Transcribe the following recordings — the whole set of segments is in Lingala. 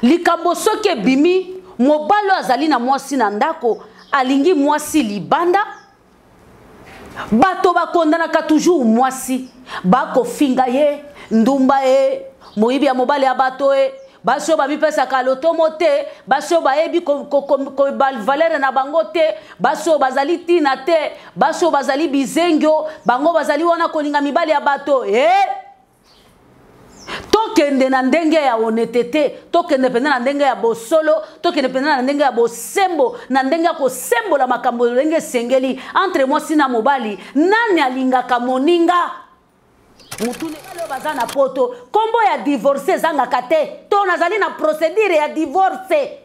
likambo soki ebimi, mobali oyo azali na mwasi na ndako alingi mwasi libanda, bato bakondanaka toujours mwasi, bakofinga ye ndumba ye, moyibi ya mobali ya bato ye, basi oyo bamipesaka lotomo te, basi oyo bayebi valere na bango te, basi oyo bazali ntina te, basi oyo bazali bizengio, bango bazali wana kolinga mibali ya bato. Tokende na ndenge ya honnêteté, tokende mpenza na ndenge ya bosolo, tokende mpenza na ndenge ya bosembo, na ndenge ya kosembola makambo ndenge esengeli entre mwasi na mobali. Nani alingaka moninga? Mutune oyo baza na poto, kombo ya divorce ezangaka te, to nazali na procédure ya divorce.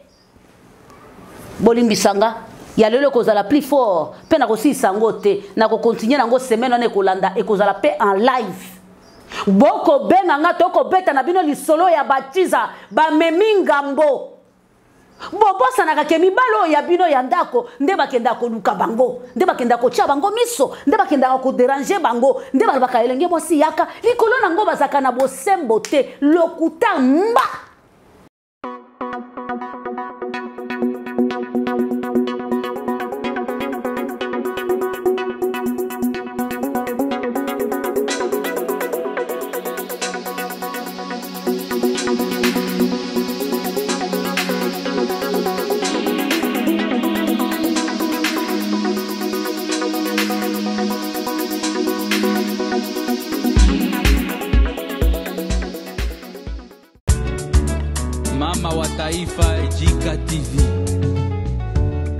Bolimbisanga ya lelo ekozala plus fort mpe nakosilisa yango te, nakokontinue nango semaine wana ekolanda, ekozala mpe en live. Bokobenga nga, tokobeta na bino lisolo ya batiza bamemi ngambo. Bobosanaka ke mibali oyo ya bino ya ndako nde bakendaka koluka bango, nde bakendaka kotia bango miso, nde bakendaka koderange bango, nde balobaka elenge mwasi yaka likolo nango, bazalaka na bosembo te, lokuta mba. Mama wa taifa, Jika TV.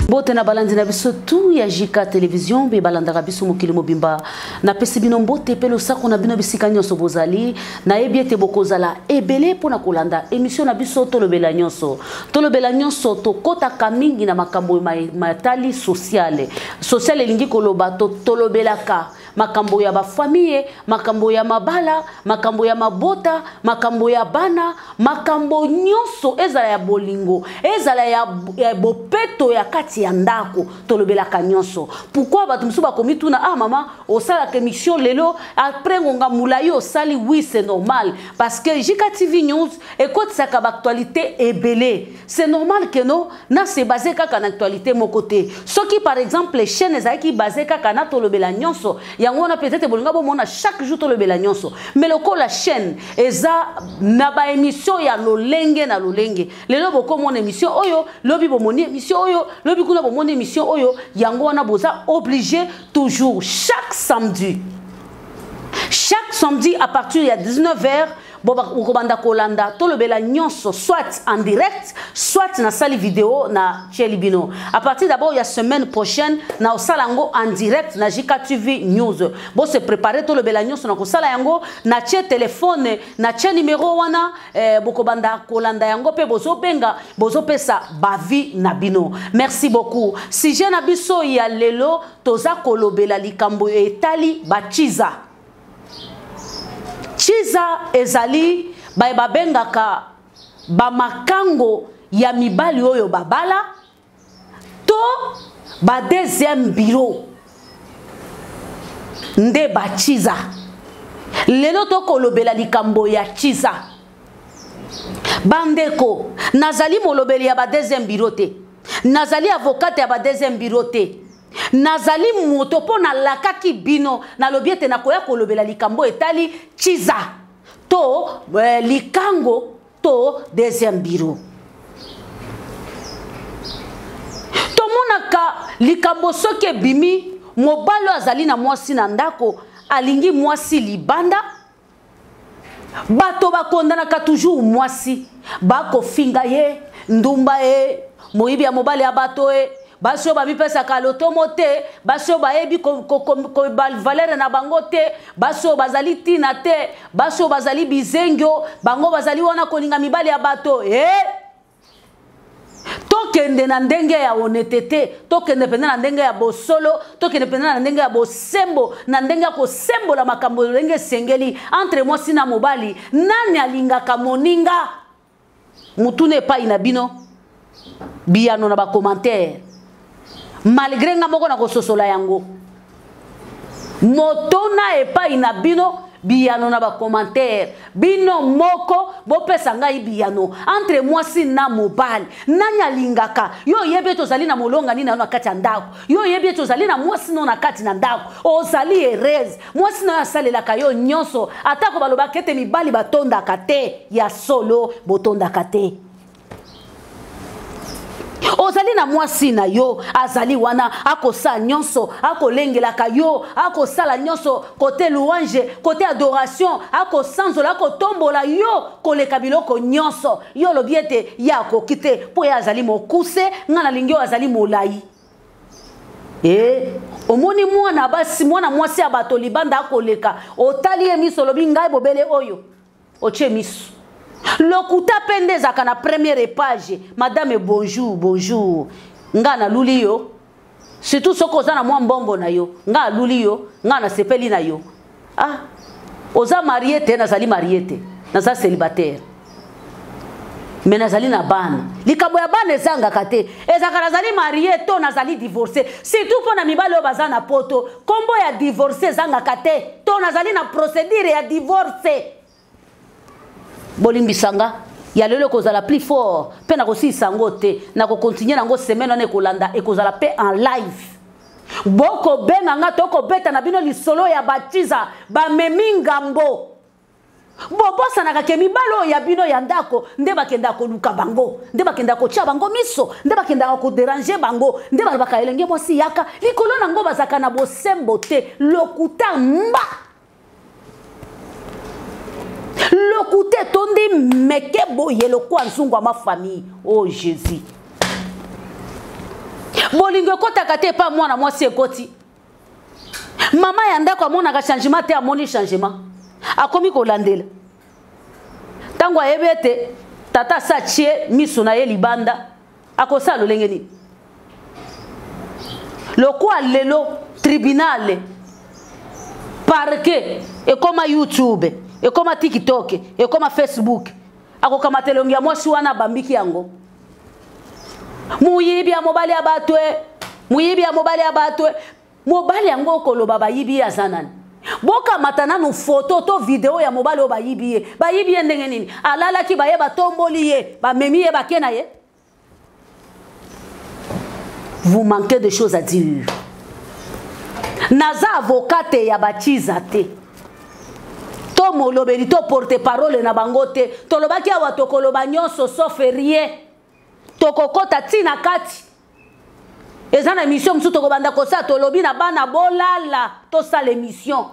Mbote na balandi na biso tu ya JK Television mpe balandaka biso mokili mobimba. Napesi bino mbote mpe losako na bino bisika nyonso bozali. Nayebi ete bokozala ebele mpo na kolanda emission na biso Tolobela Nyonso. Tolobela Nyonso, tokotaka mingi na makambo matali sociale. Sociale elingi koloba tolobelaka makambo ya bafamille, makambo ya mabala, makambo ya mabota, makambo ya bana, makambo nyonso, ezala ya bolingo, ezala ya bopeto ya kati ya ndako, tolobelaka nyonso. Pourquoi bato mosusu bakomituna, ah mama, osalaka émission lelo après ngonga molai osali? Oui, c'est normal, parce que JK TV News ekotisaka baactualité ebele. C'est normal que no na se base kaka na actualité moko te. Soki par exemple chaîne ezalaki base kaka na Tolobela Nyonso, yango wana peut-être bolinga bomona chaque jour Tolobela Nyonso, mais lokola chaîne eza na ba émission ya lolenge na lolenge, lelo bokomona émission oyo, lobi bomoni émission oyo, lobi kuna bomoni émission oyo, yango wana boza obligé toujours chaque samedi, chaque samedi à partir ya 19h bokobanda kolanda Tolobela Nyonso, soit en direct, soit nasali video na tieli bino. À partir d'abord ya semaine prochaine, na osala yango en direct na JK TV News. Bo se préparer, Tolobela Nyonso na kosala yango, na tie téléphone, na tie numéro wana, bokobanda kolanda yango mpe bozobenga, bozopesa bavi na bino. Merci beaucoup. Sujet na biso ya lelo, toza kolobela likambo etali bachiza. Chiza ezali baye babengaka bamakango ya mibali oyo babala to ba deuxième bureau nde bachiza. Lelo tokolobela likambo ya chiza. Bandeko, nazali molobeli ya ba deuxième bureau te, nazali avocate ya ba deuxième bureau te, nazali moto mpo nalakaki bino, nalobi ete nakoya kolobela likambo etali chiza to likango to deuxième bureau. Tomonaka likambo soki ebimi, mobali oyo azali na mwasi na ndako alingi mwasi libanda, bato bakondanaka toujours mwasi, bakofinga ye ndumba ye, moyibi ya mobali ya bato ye, basi oyo bamipesaka lotomo te, basi oyo bayebi valere na bango te, basi oyo bazali ntina te, basi oyo bazali bizengio, bango bazali wana kolinga mibali ya bato. Tokende na ndenge ya honnêteté, tokende mpenza na ndenge ya bosolo, tokende mpenza na ndenge ya bosembo, na ndenge ya kosembola makambo ndenge esengeli entre mwasi na mobali. Nani alingaka moninga? Mutuna epai na bino, biyano na bacommentaire, malgré nga moko na kososola yango. Motuna epai na bino, Biyano na bacommentaire, bino moko bopesa ngai biyano. Entre mwasi na mobali, nani alingaka? Yo oyebi ete ozali na molongani na yo na kati ya ndako, yo oyebi ete ozali na mwasi no na kati na ndako, ozali heureuse, mwasi na yo asalelaka yo nyonso, atako balobaka ete mibali batondaka te. Ya solo, botondaka te. Ozali na mwasi na yo, azali wana, akosala nyonso, akolengelaka yo, akosala nyonso, kote louange, kote adoration, akosanzola, akotombola yo koleka biloko nyonso. Yo olobi ete ye akoki te mpo ye azali mokuse, nga nalingi oyo azali molai. Omoni mwana basi, mwana mwasi ya bato libanda akoleka, otali ye miso, olobi ngai bobele oyo, otie miso. Lokuta mpe nde ezalaka na première page. Madame bonjour, bonjour, nga naluli yo, surtout soki oza na mwa mbongo na yo, nga aluli yo, nga nasepeli na yo. Ah, oza marie te, nazali marie te, naza célibataire, mais nazali na bana. Likambo ya bana ezangaka te, ezalaka nazali marie to nazali divorcé. Surtout mpo na mibali oyo baza na poto, kombo ya divorcé ezangaka te, to nazali na procédure ya divorce. Bolimbisanga ya lelo ekozala plus fort mpe nakosilisa yango te, nakokontinue nango semaine wana ekolanda, ekozala mpe en live. Bokobenga nga, tokobeta na bino lisolo ya batiza bamemi ngambo. Bobosanaka ke mibali oyo ya bino ya ndako nde bakendaka koluka bango, nde bakendaka kotia bango miso, nde bakendaka koderange bango, nde balobaka elenge mwasi yaka likolo nango, bazalaka na bosembo te. Lokuta mba, lokuta etondi meke boye lokwa nzungu ya ma famille. Oh Jésus, bolingo ekotaka te epa mwana mwasi ekoti. Mama ya ndako amonaka changement te, amoni changement, akomi kolandela. Ntango ayebi ete tata asa atie miso na ye libanda, akosala lolenge nini? Lokwa lelo tribunal, parquet ekoma YouTube, ekoma TikTok, ekoma Facebook, akokamata elongi ya mwasi wana abambiki yango. Moyibi ya mobali ya bato, moyibi ya mobali ya bato. Mobali yango okoloba bayibi ye aza nani? Bokamata nanu foto to video ya mobali oyo bayibi ye. Bayibi ye ndenge nini? Alalaki, baye batomboli ye, bamemi ye, bake na ye. Vous manquez de choses à dire. Naza avocat te ya batiza te, to molobeli to porte-parole na bango te. Tolobaki awa tokoloba nyonso sauf rien. Tokokota ti na kati. Eza na émission mosusu tokobanda kosala, tolobi na bana bolala tosala émission.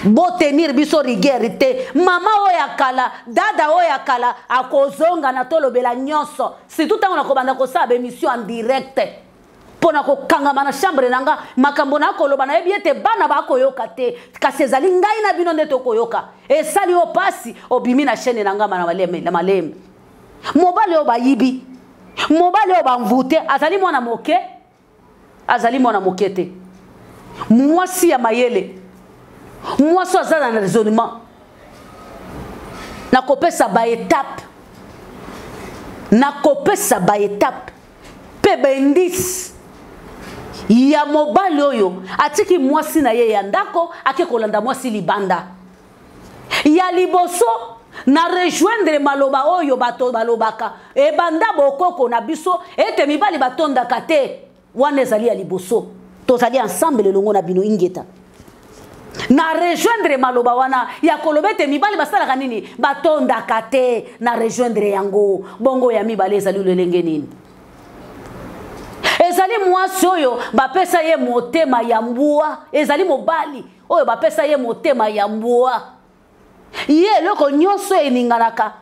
Botenir biso rigueur te. Mama oyo ya kala, dada oyo ya kala akozonga na tolobela nyonso. Surtout ntango nakobanda kosala ba émission en direct. Mpo na kokangama na chambre na nga, makambo na koloba nayebi ete bana bakoyoka te, kasi ezali ngai na bino nde tokoyoka. Esali yo pasi, obimi na chaîne na nga na maleme, na maleme. Mobali oyo bayibi, mobali oyo bamvute, azali mwana moke, azali mwana moke te. Mwasi ya mayele, mwasi oyo aza na raisonnement, nakopesa ba étape, nakopesa ba étape pe ba indice ya mobali oyo atiki mwasi na ye ya ndako ake kolanda mwasi libanda. Ya liboso, na rejoindre maloba oyo bato balobaka ebanda bokoko na biso ete mibali batondaka te. Wana ezali ya liboso, tozali ensemble elongo na bino ingeta. Na rejoindre maloba wana ya koloba ete mibali basalaka nini, batondaka te, na rejoindre yango. Bongo ya mibale ezali lolenge nini? Ezali mwasi oyo bapesa ye motema ya mbwa, ezali mobali oyo bapesa ye motema ya mbwa. Ye eloko nyonso eninganaka,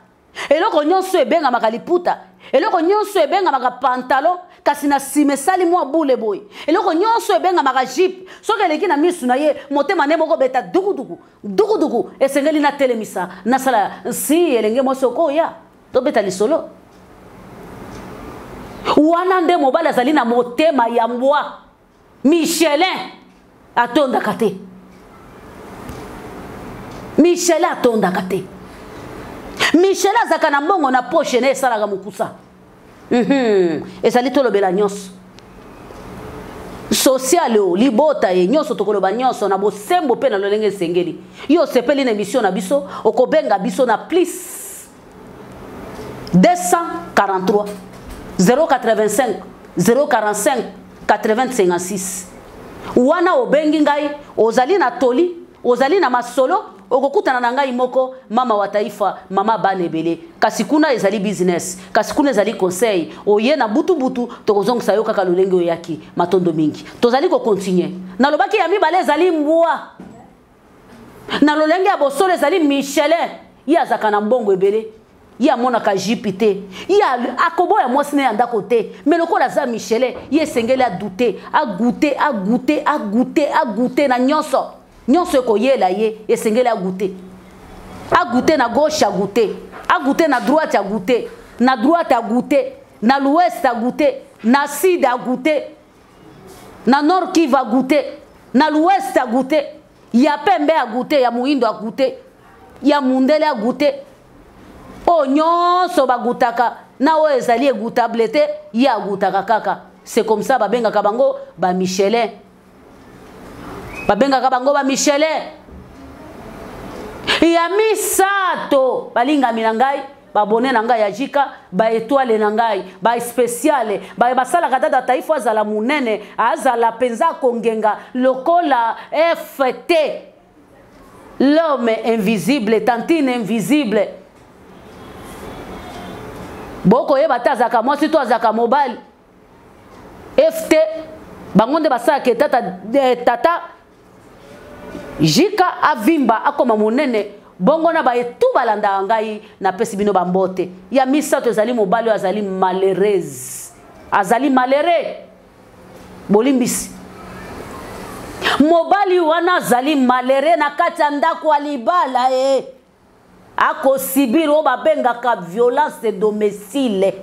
eloko nyonso ebengamaka liputa, eloko nyonso ebengamaka pantalon, kasi na nsima esali mwa bule boye, eloko nyonso ebengamaka jupe, soki eleki na misu na ye, motema nde moko beta dukuduku dukuduku. Esengeli natelemisa, nasala nsi elenge mwasi okoya tobeta lisolo wana. Nde mobali azali na motema ya mbwa Michelin atondaka te, Michelin atondaka te. Michelin azalaka na mbongo na poche na esalaka mokusa. Ezali tolobela nyonso. Social o libota ye nyonso tokoloba nyonso na bosembo mpe na lolenge esengeli. Yo osepeli na emission na biso, okobenga biso na plus 243 085 045 80 56. Wana obengi ngai, ozali na toli, ozali na masolo, okokutana na ngai moko mama wa taifa, mama bana ebele. Kasi kuna ezali business, kasi kuna ezali conseil. Oye na butu butu, tokozongisa yo kaka lolenge oyaki. Matondo mingi. Tozali ko continuer. Nalobaki ya mibale ezali mbwa. Na lolenge ya bosolo ezali Michelin. Ye azaka na mbongo ebele. Ye amonaka jipi te. Ye akoboya mwasi na ye ya ndako te. Mais lokola aza Michelin, ye esengeli adoute, agoute, agoute, agoute, agoute na nyonso. Nyonso ekoyela ye, esengeli agoute. Agoute na gauche, agoute. Agoute na droite, agoute. Na droite, agoute. Na l'ouest, agoute. Na sud, agoute. Na nord Kivu, agoute. Na l'ouest, agoute. Ya pembe, agoute. Ya moindo, agoute. Ya mundele, agoute. Oyo nyonso bagutaka na oyo ezali egoutable te, ye agutaka kaka. C'est comme ça babengaka bango ba Michelin. Babengaka bango ba Michelin. Ya misato balingami na ngai, babone na ngai ya jika, ba étoile na ngai, ba spéciale, ba basalaka dada taifa azala munene, azala penza kongenga lokola FT. L'homme invisible, tantine invisible. Boko yeba te azalaka mwasi to azalaka mobali. FT bango nde basalaka tata Jika avimba akoma monene bongo na baye tu balandaka ngai napesi bino bambote. Ya misato ezali mobali oyo azali malheureuse. Azali malheureux. Bolimbisi. Mobali wana azali malheureux na kati ya ndako ya libala e. Akosibir oyo babengaka violence domicile.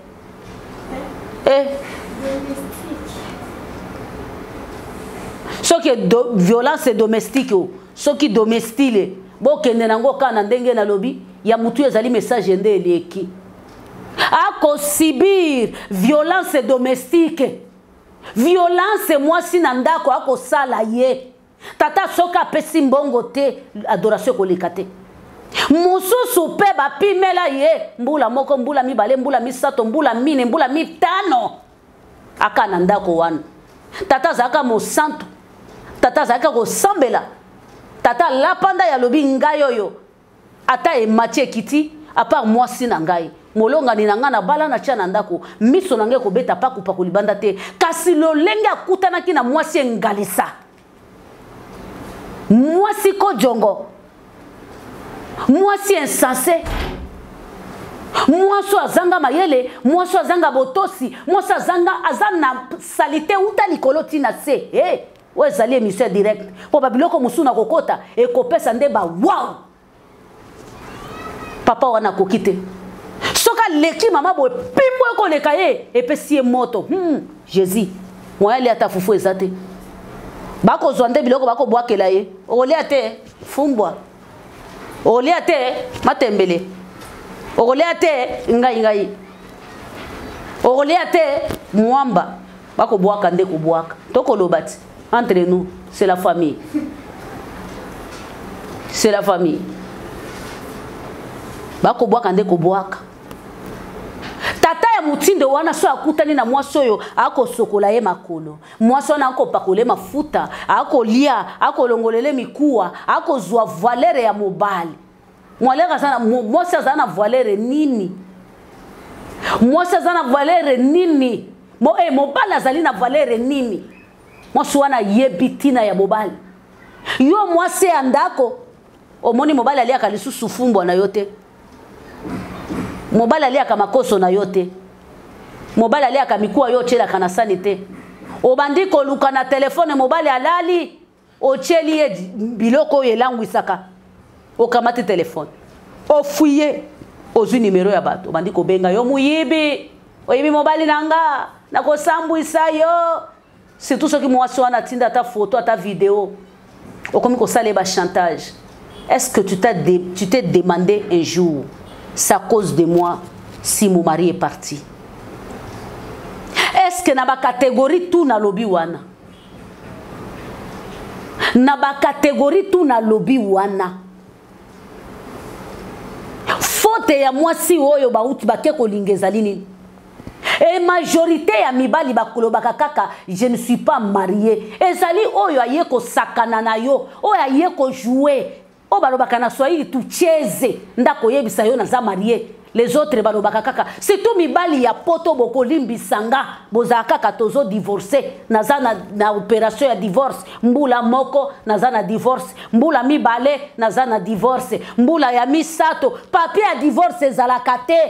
Soki violence domestique o, soki domestile, bokende nango kaka na ndenge nalobi, ya mutu ezali message nde eleki. Akosibir violence domestique. Violence mwasi na ndako akosala ye. Tata soki apesi mbongo te, adoration ekoleka te. Mosusu pe bapimela ye mbula moko, mbula mibale, mbula misato, mbula mine, mbula mitano. Aka na ndako wana. Tata azalaka mosantu. Tata azalaka kosambela. Tata alapanda ya lobi ngai oyo. Ata emati ekiti, à part mwasi na ngai. Molongani na ngai na bala na tia na ndako, miso na ngai ekobeta paku paku libanda te. Kasi lolenge akutanaki na mwasi engalisa. Mwasi kojongo. Mwasi insensé. Mwasi azanga mayele, mwasi azanga botosi, mwasi azanga, aza na salite uta likolo ti na se. Hey, oyo ezali émission direct. Po ba biloko mosusu na kokota ekopesa nde ba wow. Papa wana akoki te. Soki aleki mama boye, pimbo ekoleka ye, epesi ye moto. Jésus, moyen alia ata fufu eza te. Bakozwa nde biloko bakobwakela ye. Okolia te, fumbwa. Okolia te, matembele. Okolia te, ngai ngai. Okolia te, mwamba. Bakobwaka nde kobwaka. Tokoloba ti, entre nous, c'est la famille. C'est la famille. Bakobwaka nde kobwaka. Tata ya motindo wana so akutani na mwasi oyo akosokola ye makolo. Mwasi wana akopakola ye mafuta, akolia, akolongolele mikuwa, akozwa valeur ya mobali. Mwalere aza na, mwasi aza na valeur nini? Mwasi aza na valeur nini? Mobali azali na valeur nini? Mwasi wana ayebi tina ya mobali. Yo mwasi ya ndako, omoni mobali aliaka lisusu fumbwa na yo te. Mobali aliaka makoso na yo te. Mobali aliaka mikuwa yo otielaka na sani te. Obandi koluka na telefone mobali alali, otieli ye biloko oyo elangwisaka. Okamati telefone, ofuye, ozwi numero ya bato, obandi kobenga yo moyibi, oyibi mobali na nga, nakosambwisa yo. Surtout soki mwasi wana atinda ata photo ata video, okomi kosala ye ba chantage. Est-ce que tu t'es demandé un jour, c'est à cause de moi si mon mari est parti? Est-ce que na ba catégorie tout na lobi wana? Na bacatégorie tu nalobi wana, faute ya mwasi oyo bauti bake kolinga ezali nini? E majorité ya mibali bakolobaka kaka: "Je ne suis pas marié." Ezali oyo aye kosakana na yo, oyo aye kojouer, oyo balobaka na Swahili "tucheze", ndako oyebisa yo naza marié. Les autres balobaka kaka, surtout mibali ya Poto, bokolimbisa nga, bozala kaka tozodivorce, naza na opération ya divorce mbula moko, naza na divorce mbula mibale, naza na divorce mbula ya misato. Papier ya divorce ezalaka te.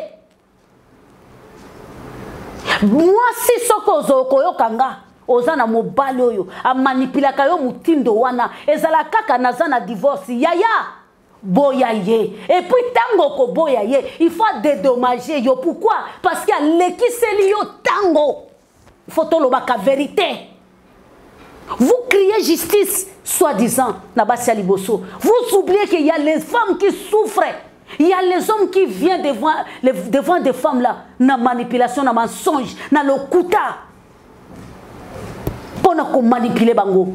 Mwasi, soki ozokoyoka nga, oza na mobali oyo amanipulaka yo motindo wana, ezala kaka naza na divorce, yaya, boya ye. Et puis ntango okoboya ye, il faut dédommager yo. Pourquoi? Parce que alekiseli yo ntango. Faut tolobaka vérité. Vous criez justice soi-disant na basi ya liboso, vous oubliez qu'il y a les femmes qui souffrent, il y a les hommes qui viennent devant des femmes là, na manipulation, na mensonge, na lokuta, mpona komanipuler bango.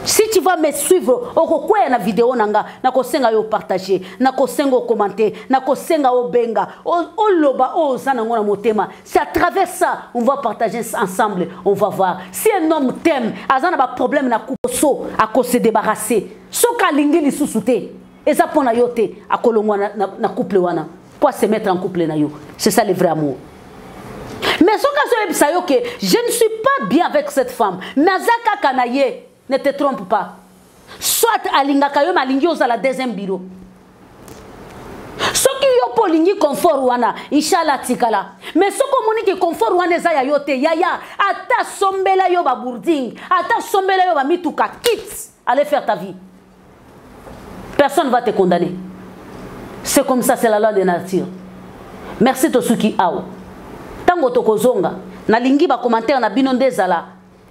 Si tu vas me suivre, okokwea na video na nga. Nakosenga yo partager, nakosenga ocommenter, nakosenga obenga, oloba oyo oza nango na motema. C'est à travers ça on va partager ensemble, on va voir. Si un homme t'aime, aza na baproblème na kuso, akose débarrasser. Soki alingi lisusu te, eza mpo na yo te, akolongwa na couple wana po se mettre en couple na yo. C'est ça le vrai amour. Mais soki azoyebisa yo ke je ne suis pas bien avec cette femme, mais aza kaka na ye, ne te trompe pas. Soit alingaka yo, mais alingi ozala deuxième bureau. Soki yo mpo olingi confort wana, inshallah tikala. Mais soki omoni ke confort wana eza ya yo te, yaya, ata sombela yo babuilding, ata sombela yo bamituka, quitte, allez faire ta vie, personne va te condamner. C'est comme ça, c'est la loi de nature. Merci. Tosuki awa. Ntango tokozonga, nalingi bacommentaire na bino nde ezala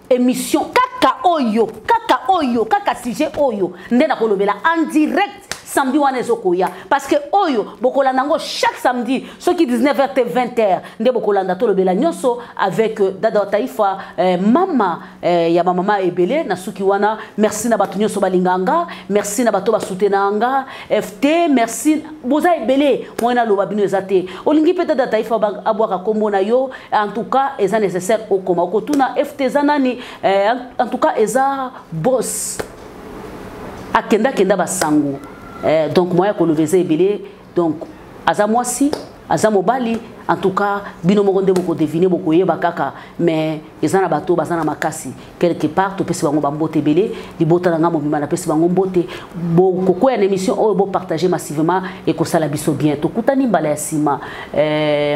émission kaka oyo, kaka oyo, kaka sujet oyo nde nakolobela en direct samedi wana ezokoya, parce que oyo bokolanda yango chaque samedi soki 19h te 20h nde bokolanda. Tolobela nyonso avec Dada wa Taifa, mama ya bamama ebele. Na suki wana, merci na bato nyonso balinga nga, merci na bato basoutenaka nga ft, merci, boza ebele. Moi naloba bino eza te. Olingi mpe Dada Taifa abwaka nkombo na yo, en tout cas eza nécessaire okoma, okotuna ft eza nani. En tout cas eza boss akendakenda basango. Donc moya koloba eza ebele. Donc aza mwasi, aza mobali, en tout cas bino moko nde bokodeviner, bokoyeba kaka. Mais eza na bato baza na makasi quelque part, topesi bango bambote ebele. Libota na nga mobimba, napesi bango mbote. Bokokwea na émission oyo, bopartage massivement, ekosala biso bien. Tokutani mbala ya nsima.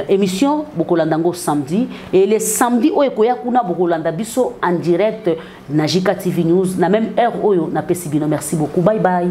Émission bokolanda yango samedi, et le samedi oyo ekoya kuna, bokolanda biso en direct na JK TV News na même heure oyo napesi bino. Merci beaucoup, bye bye.